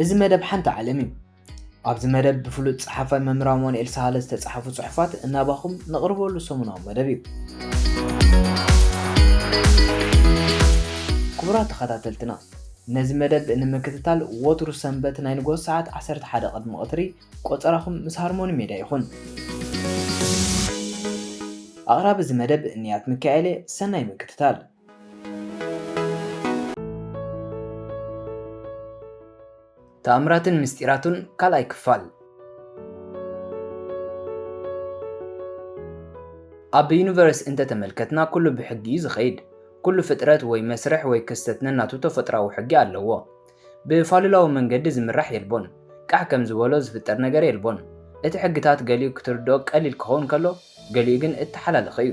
እዚ መደብ ሓንቲ ዓለም እዩ። ኣብዚ መደብ ብፍሉጥ ጸሓፋይ መምህር ኣማኑኤል ሳህለ ዝተጻሕፉ ጽሑፋት እናባኹም ነቕርበሉ ሰሙናዊ መደብ እዩ። ክቡራት ተኸታተልትና፣ ነዚ መደብ ንምክትታል ወትሩ ሰንበት ናይ ንግሆ ሰዓት ዓሰርተ ሓደ ቅድሚ ቀትሪ ቆጸራኹም ምስ ሃርሞኒ ሜድያ ይኹን። ኣቕራቢ እዚ መደብ ንያት ሚካኤል እየ። ሰናይ ምክትታል። ተኣምራትን ምስጢራቱን ካልኣይ ክፋል። ኣብ ዩኒቨርስ እንተተመልከትና ኩሉ ብሕጊ እዩ ዝኸይድ። ኩሉ ፍጥረት ወይ መስርሕ ወይ ክስተት ነናቱ ተፈጥራዊ ሕጊ ኣለዎ። ብፋሉላዊ መንገዲ ዝምራሕ የልቦን። ቃሕ ከም ዝበሎ ዝፍጠር ነገር የልቦን። እቲ ሕግታት ገሊኡ ክትርድኦ ቀሊል ክኸውን ከሎ፣ ገሊኡ ግን እተሓላለኸ እዩ።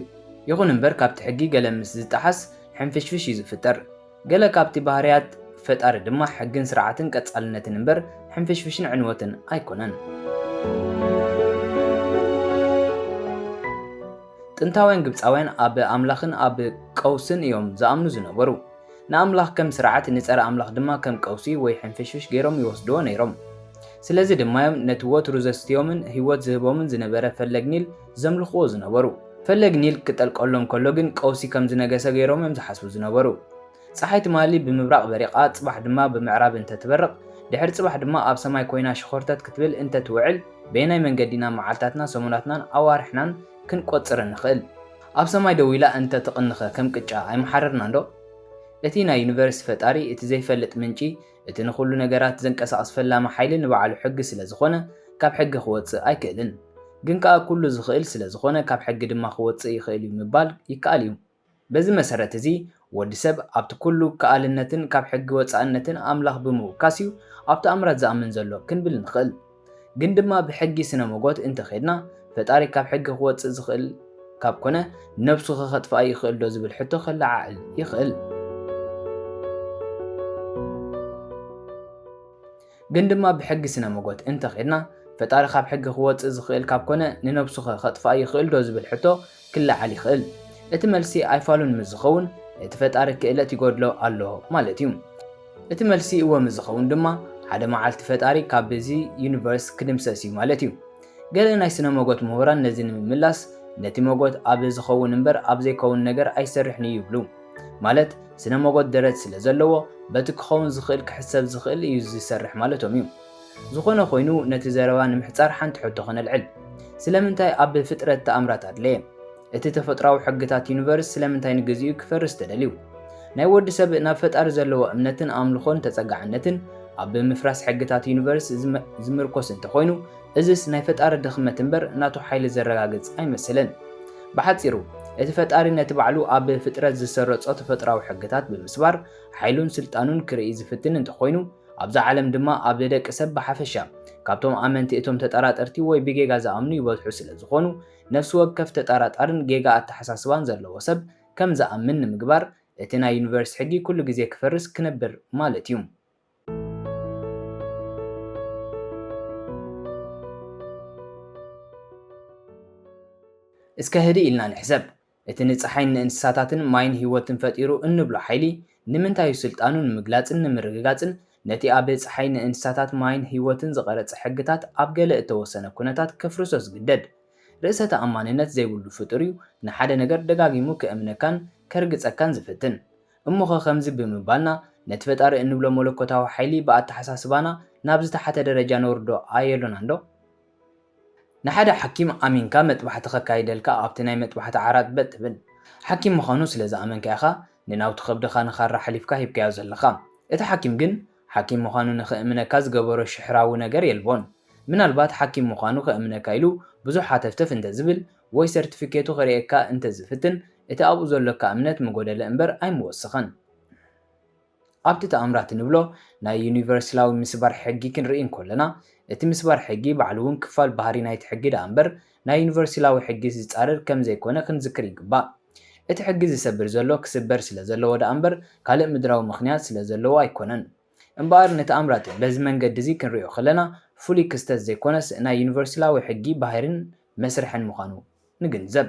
ይኹን እምበር ካብቲ ሕጊ ገለ ምስ ዝጠሓስ ሕንፍሽፍሽ እዩ ዝፍጠር። ገለ ካብቲ ባህርያት ፈጣሪ ድማ ሕግን ስርዓትን ቀጻልነትን እምበር ሕንፍሽፍሽን ዕንወትን ኣይኮነን። ጥንታውያን ግብጻውያን ኣብ ኣምላኽን ኣብ ቀውስን እዮም ዝኣምኑ ዝነበሩ። ንኣምላኽ ከም ስርዓት፣ ንጸረ ኣምላኽ ድማ ከም ቀውሲ ወይ ሕንፍሽፍሽ ገይሮም ይወስድዎ ነይሮም። ስለዚ ድማ እዮም ነቲ ወትሩ ዘስትዮምን ህይወት ዝህቦምን ዝነበረ ፈለግ ኒል ዘምልኽዎ ዝነበሩ። ፈለግ ኒል ክጠልቀሎም ከሎ ግን ቀውሲ ከም ዝነገሰ ገይሮም እዮም ዝሓስቡ ዝነበሩ። ጸሓይ ትማሊ ብምብራቕ በሪቓ፣ ጽባሕ ድማ ብምዕራብ እንተትበርቕ፣ ድሕሪ ጽባሕ ድማ ኣብ ሰማይ ኮይና ሽኾርተት ክትብል እንተትውዕል፣ በየናይ መንገዲ ኢና መዓልታትና፣ ሰሙናትናን ኣዋርሕናን ክንቆጽር እንኽእል? ኣብ ሰማይ ደው ኢላ እንተትቕንኸ ከም ቅጫ ኣይምሓረርናንዶ? እቲ ናይ ዩኒቨርስ ፈጣሪ፣ እቲ ዘይፈልጥ ምንጪ፣ እቲ ንኹሉ ነገራት ዘንቀሳቕስ ፈላሚ ሓይሊ ንባዕሉ ሕጊ ስለ ዝኾነ፣ ካብ ሕጊ ክወጽእ ኣይክእልን። ግን ከኣ ኩሉ ዝኽእል ስለ ዝኾነ፣ ካብ ሕጊ ድማ ክወጽእ ይኽእል እዩ ምባል ይከኣል እዩ። በዚ መሰረት እዚ፣ ወዲ ሰብ ኣብቲ ኩሉ ከኣልነትን ካብ ሕጊ ወጻእነትን ኣምላኽ ብምውካስ እዩ ኣብ ተኣምራት ዝኣምን ዘሎ ክንብል ንኽእል። ግን ድማ ብሕጊ ስነ መጎት እንተኸድና፣ ፈጣሪ ካብ ሕጊ ክወጽእ ዝኽእል ካብ ኮነ፣ ነብሱ ኸ ከጥፍኣ ይኽእል ዶ ዝብል ሕቶ ከለዓዕል ይኽእል። ግን ድማ ብሕጊ ስነ መጎት እንተኸድና፣ ፈጣሪ ካብ ሕጊ ክወጽእ ዝኽእል ካብ ኮነ፣ ንነብሱ ኸ ከጥፍኣ ይኽእል ዶ ዝብል ሕቶ ክለዓል ይኽእል። እቲ መልሲ ኣይፋሉን ምስ ዝኸውን፣ እቲ ፈጣሪ ክእለት ይጎድሎ ኣሎ ማለት እዩ። እቲ መልሲ እወ ምስ ዝኸውን ድማ፣ ሓደ መዓልቲ ፈጣሪ ካብ እዚ ዩኒቨርስ ክድምሰስ እዩ ማለት እዩ። ገለ ናይ ስነ መጎት ምሁራን ነዚ ንምምላስ፣ ነቲ መጎት ኣብ ዝኸውን እምበር ኣብ ዘይከውን ነገር ኣይሰርሕን እዩ ይብሉ። ማለት፣ ስነ መጎት ደረት ስለ ዘለዎ፣ በቲ ክኸውን ዝኽእል ክሕሰብ ዝኽእል እዩ ዝሰርሕ ማለቶም እዩ። ዝኾነ ኮይኑ፣ ነቲ ዘረባ ንምሕጻር ሓንቲ ሕቶ ከነልዕል። ስለምንታይ ኣብ ፍጥረት ተኣምራት ኣድለየ? እቲ ተፈጥሮኣዊ ሕግታት ዩኒቨርስ ስለምንታይ ንግዚኡ ክፈርስ ተደልዩ? ናይ ወዲ ሰብ ናብ ፈጣሪ ዘለዎ እምነትን ኣምልኾን ተጸጋዕነትን ኣብ ምፍራስ ሕግታት ዩኒቨርስ ዝመ-፣ ዝምርኮስ እንተኾይኑ፣ እዝስ ናይ ፈጣሪ ድኽመት እምበር ናቱ ሓይሊ ዘረጋግጽ ኣይመስልን። ብሓጺሩ፣ እቲ ፈጣሪ ነቲ ባዕሉ ኣብ ፍጥረት ዝሰረጾ ተፈጥሮኣዊ ሕግታት ብምስባር፣ ሓይሉን ስልጣኑን ክርኢ ዝፍትን እንተኾይኑ፣ ኣብዛ ዓለም ድማ ኣብ ደቂ ሰብ ብሓፈሻ፣ ካብቶም ኣመንቲ እቶም ተጠራጠርቲ ወይ ብጌጋ ዝኣምኑ ይበዝሑ ስለ ዝኾኑ፣ ነፍሲ ወከፍ ተጠራጣርን ጌጋ ኣተሓሳስባን ዘለዎ ሰብ ከም ዝኣምን ንምግባር፣ እቲ ናይ ዩኒቨርስ ሕጊ ኩሉ ግዜ ክፈርስ ክነብር ማለት እዩ። እስከ ህድእ ኢልና ንሕሰብ። እቲ ንጸሓይን ንእንስሳታትን ማይን ህይወትን ፈጢሩ እንብሎ ሓይሊ፣ ንምንታይ እዩ ስልጣኑ ንምግላጽን ንምርግጋጽን ነቲ ኣብ ጸሓይ ንእንስሳታት ማይን ህይወትን ዝቐረጸ ሕግታት ኣብ ገለ እተወሰነ ኩነታት ከፍርሶ ዝግደድ? ርእሰ ተኣማንነት ዘይብሉ ፍጡር እዩ ንሓደ ነገር ደጋጊሙ ከእምነካን ከርግጸካን ዝፍትን። እሞኸ ከምዚ ብምባልና ነቲ ፈጣሪ እንብሎ መለኮታዊ ሓይሊ ብኣተሓሳስባና ናብ ዝተሓተ ደረጃ ነውርዶ ኣየሎናንዶ? ንሓደ ሓኪም ኣሚንካ መጥባሕቲ ከካይደልካ ኣብቲ ናይ መጥባሕቲ ዓራት በጥ ትብል። ሓኪም ምዃኑ ስለ ዝኣመንካ ኢኻ ንናውቲ ከብድኻ ንኻራ ሓሊፍካ ሂብካዮ ዘለኻ። እቲ ሓኪም ግን ሓኪም ምዃኑ ንኽእምነካ ዝገበሮ ሽሕራዊ ነገር የልቦን። ምናልባት ሓኪም ምዃኑ ከእምነካ ኢሉ ብዙሕ ሃተፍተፍ እንተዝብል ወይ ሰርቲፊኬቱ ከርእየካ እንተዝፍትን እቲ ኣብኡ ዘሎካ እምነት ምጎደለ እምበር ኣይምወሰኸን። ኣብቲ ተኣምራት እንብሎ ናይ ዩኒቨርሳላዊ ምስባር ሕጊ ክንርኢ እንኮለና፣ እቲ ምስባር ሕጊ ባዕሉ እውን ክፋል ባህሪ ናይቲ ሕጊ ደኣ እምበር ናይ ዩኒቨርሳላዊ ሕጊ ዝጻረር ከም ዘይኮነ ክንዝክር ይግባእ። እቲ ሕጊ ዝሰብር ዘሎ ክስበር ስለ ዘለዎ ደኣ እምበር ካልእ ምድራዊ ምኽንያት ስለ ዘለዎ ኣይኮነን። እምበኣር ንተኣምራት በዚ መንገዲ እዚ ክንሪኦ ከለና ፍሉይ ክስተት ዘይኮነስ ናይ ዩኒቨርሳላዊ ሕጊ ባህርን መስርሕን ምዃኑ ንግንዘብ።